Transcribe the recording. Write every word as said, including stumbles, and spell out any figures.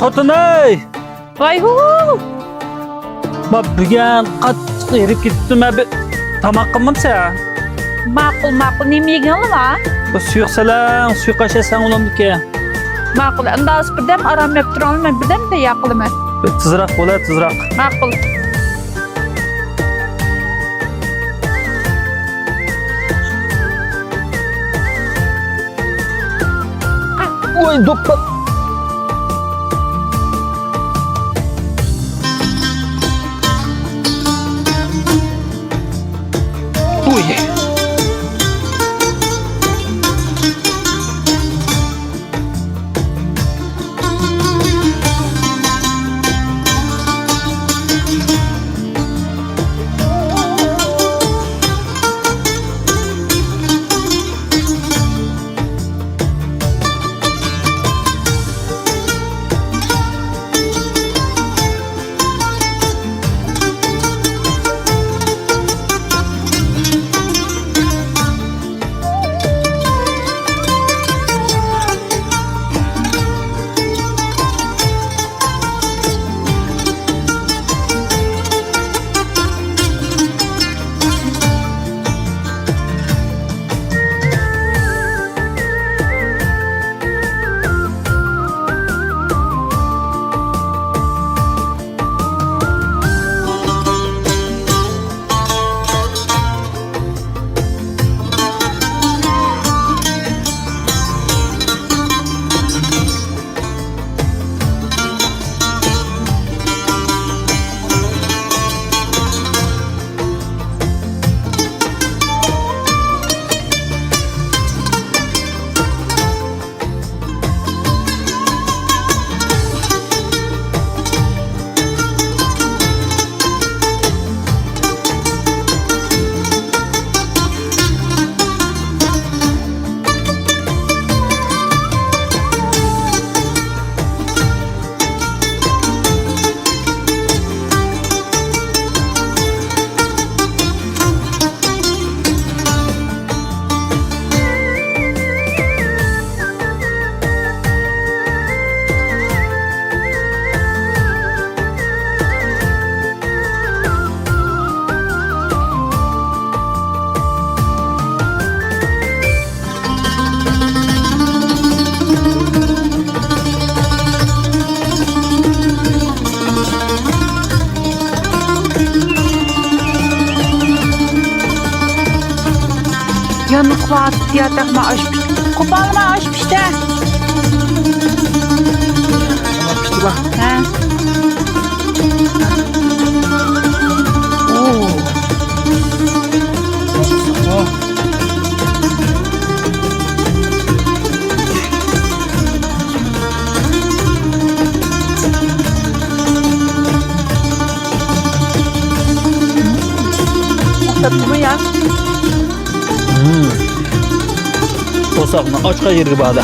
خوتۇن ئەي! ۋايھۇ! ما بۈگۈن قاتتىق ھېرىپ كېتىپتىمەن، بىر تاماق قىلمامسەن؟ ماقۇل، ماقۇل. نېمە يېگىنىڭلار بار؟ بۇ سۇيۇق سەلەڭ، سۇيۇق ئاشەسەڭ بولامدىكەن. ماقۇل. ئەمدى ھازىر بىردەم ئارام بېرىپ تۇرۇڭلار، مەن بىردەم تەييار قىلىمەن. تېزراق بول، ھە، تېزراق. ماقۇل. ۋاي، دوپپا. ئۇي. يانۇقلار ياتاقما ئاش پىشتى. قوپالما ئاش پىشتى. پىشتى بار. ھە. ئوو. ئوخشاپتىمۇ يا؟ قورساقنى ئاچقان يېرىگە بار-دە.